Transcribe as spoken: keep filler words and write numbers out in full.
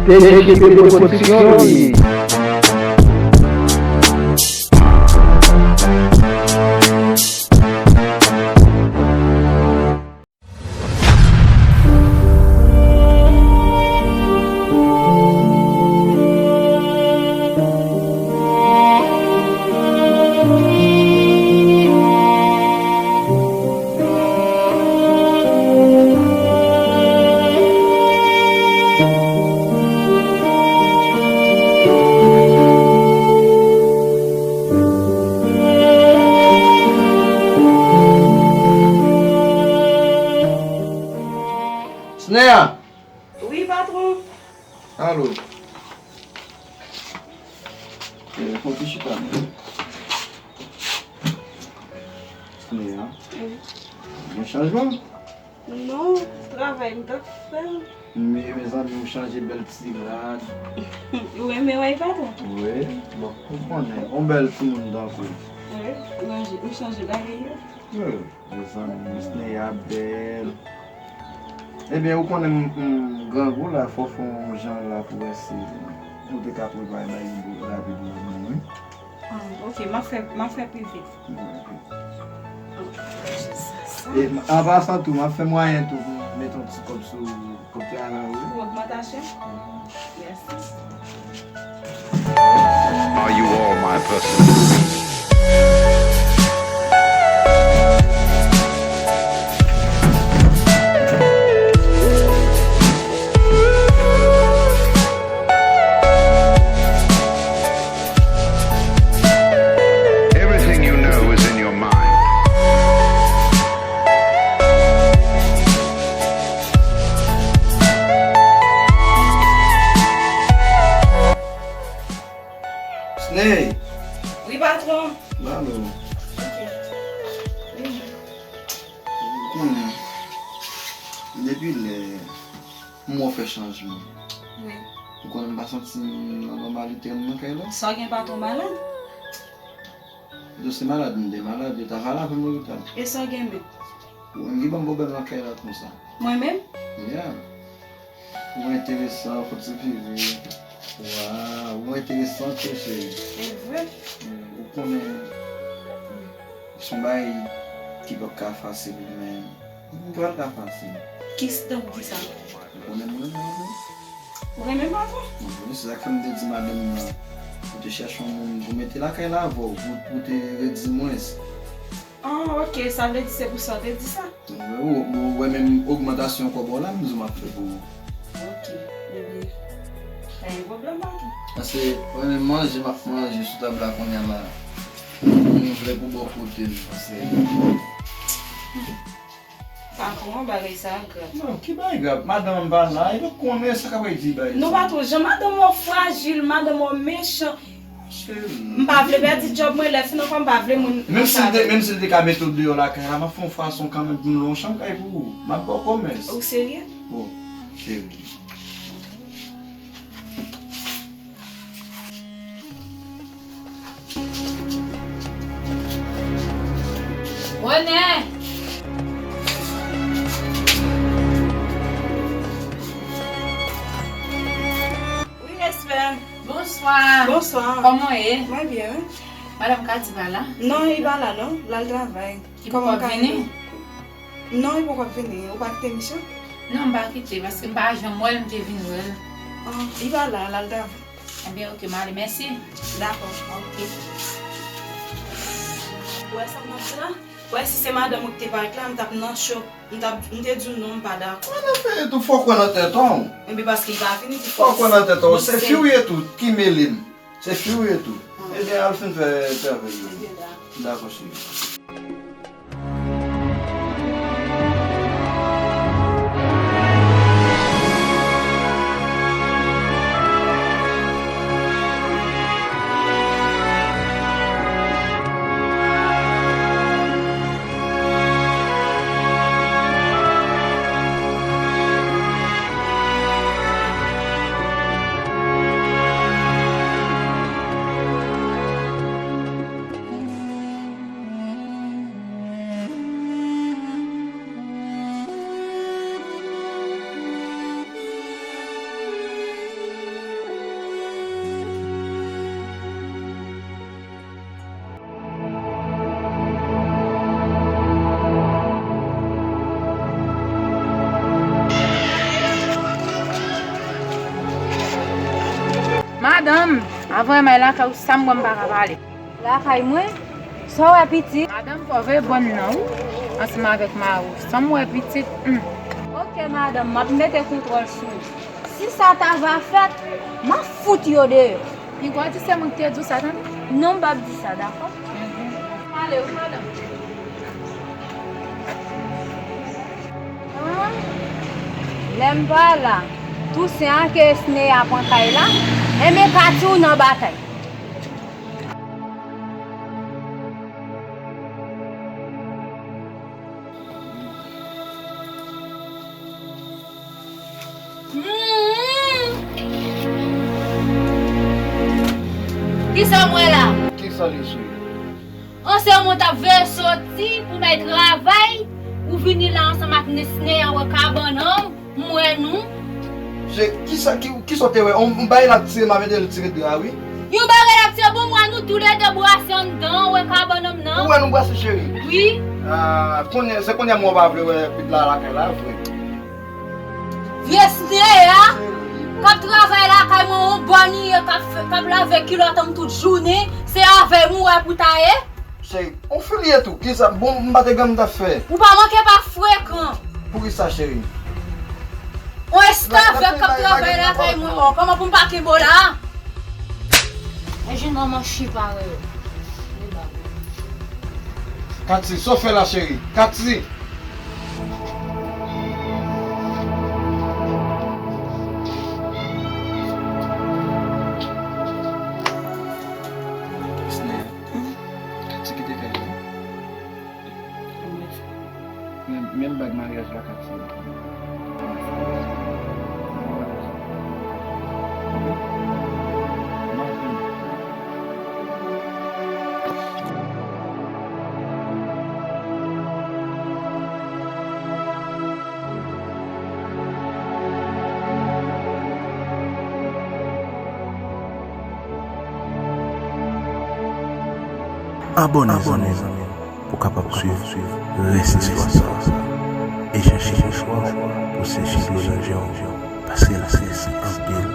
T G P Production. Sneya! Wi, patwon. Alo. Eh, fè yon ti chita, men. Sneya. Wi. Gen chanjman? Non, travay m t ap fè. Men, mezanmi, ou chanje bèl ti rad. Ou renmen wè, patwon? Wi, bon, ou konnen, yon bèl timoun tankou w. Wi, ou chanje, ou chanje bagay yo. Wi, mezanmi, Sneya bèl. Ebyen, ou konnen m, m grangou la, fò fè yon jan la pou wè si nou te ka prepare bagay yo rapidman, wi. Ah, ok, m ap fè, m ap fè pi vit. Ok. Oh, Jezi, sa. E, an pasan tou, m ap fè mwayen tou pou m mete yon ti kòb sou kòb travay ou, wi. Pou ogmantasyon? Mhm. Mèsi. Are you all my person? Everything you know is in your mind. Sney! Wi, patwon. Ba nou. Ok. Wi. Konnen, depi lè m wè w fè chanjman. Wi. Ou konnen m pa santi m nan nòmalite m nan kay la. Sa w gen, patwon, malad? Yo se malad m te malad, yo ta pale avè m lopital. E sa w gen menm? Ou menm ki ban m pwoblèm nan kay la konsa. Mwen menm? Yeah. Ou enteresan, fò ti vivi. Waw, ou enteresan tou, cheri. E vre? Ou konnen, se yon bagay ki p ap ka fasil, men m pral ka fasil. Kisa donk di sa? Ou konnen m renmen w vre. Ou renmen m avè w? Wi, se sa k fè m te di madanm nan, pou te chèche yon moun pou mete lakay la avè w, pou, pou te redi mwens. Ah, ok, sa vle di se pou sa w te di sa? Ou, ou, ou wè menm ogmantasyon kòb ou la, m di w m ap fè pou ou. Ok, ebyen, pa gen pwoblèm, patwon. Paske, ou wè menm manje m ap manje sou tab la kounye a la, m vle pou bò kote m, paske Patwon, bagay sa a grav. Non, ki bagay grav? Madanm an pa la, e nou konnen sa k ap di bagay sa. Non, patwon, jan madanm ou frajil, madanm ou mechan. M pa vle pèdi djòb mwen, lè fin ankò m pa vle moun. Menm si l te, menm si l te ka mete w deyò lakay la, m ap fè yon fason kanmenm pou m lwe yon chanm kay pou ou. M ap ba w kòmès. Ou serye? Bon, cheri. Bonè! Wi, respè. Bonswa. Bonswa. Kòman w ye? Mwen byen, wi. Madanm Kati pa la? Non, li pa la, non. L al travay. Li poko vini? Non, li poko vini. Ou pa kite Michel? Non, m pa kite, paske m pa janm wè l, m te vin wè l. Ah, li pa la, l al travay. Ebyen, ok, m ale, mèsi. Dakò. Ok. Ou wè sa m t ap di la? Ou wè si se madanm ou ki te parèt la, m t ap nan chòk. M t ap, m te di w non, m pa dakò. Mwen nan fè tou, fò w kwè nan tèt ou. Ebyen, paske li pa vini, fò w kwè nan tèt ou. Se fi w ye tou, ki mele m. Se fi w ye tou. Ebyen, al fin fè travay yo. Dakò, cheri. Madanm, anvan m al lakay ou, sa m wè m pa ka pale. Lakay mwen? Sa w wè pitit? Madanm, fò w veye bòn nan wi, ansanm avèk mari w. Sa m wè pitit, hmm. Oke, madanm, m ap mete kontwòl sou ou. Si sa ta va fèt, m ap fout yo deyò. Piga w di se mwen ki te di w sa, tande? Non, m p ap di sa, dakò? Mhm. Ale wi, madanm. Ah, lè m pa la, Tousen ak Esne ap pran kay la, enben Kati w nan batay. Hmm. Kisa m wè la? Kisa li, cheri? An se mwen t ap veye soti pou m al travay, ou vini la ansanm ak Nesne an wè kabann an, m wè nou. Se kisa, ki, kisa w te wè? On, on bagay l ap tire, m ap ede l tire dra, wi. Yon bagay l ap tire, bon, m wè nou toulède brase anndan an, wè kabann an nan. Ou wè nou brase, cheri? Wi. Ah, kounye, se kounye a mwen pa vle wè pitit la lakay la, vre. Vye Sneya, k ap travay lakay mwen, yon bòn li ye, k ap fè, k ap lave kilòt an m tout jounen, se avè m ou wè pou ta ye? Cheri, on fi li ye tou, kisa, bon, m pa te gen m t ap fè. Ou pa manke pa frekan. Poukisa, cheri? On esklav k ap travay lakay mwen, oh, kòman pou m pa kenbe w la? E jèn manman chi parèy ou. Kati, sa w fè la, cheri? Kati! Esne, Kati kite kay la. Men, men bag maryaj la, Kati. Abòne, zanmi, pou w kapab swiv rès istwa sa a. E chèche mouchwa w pou w seche dlo nan je w, paske l tris anpil.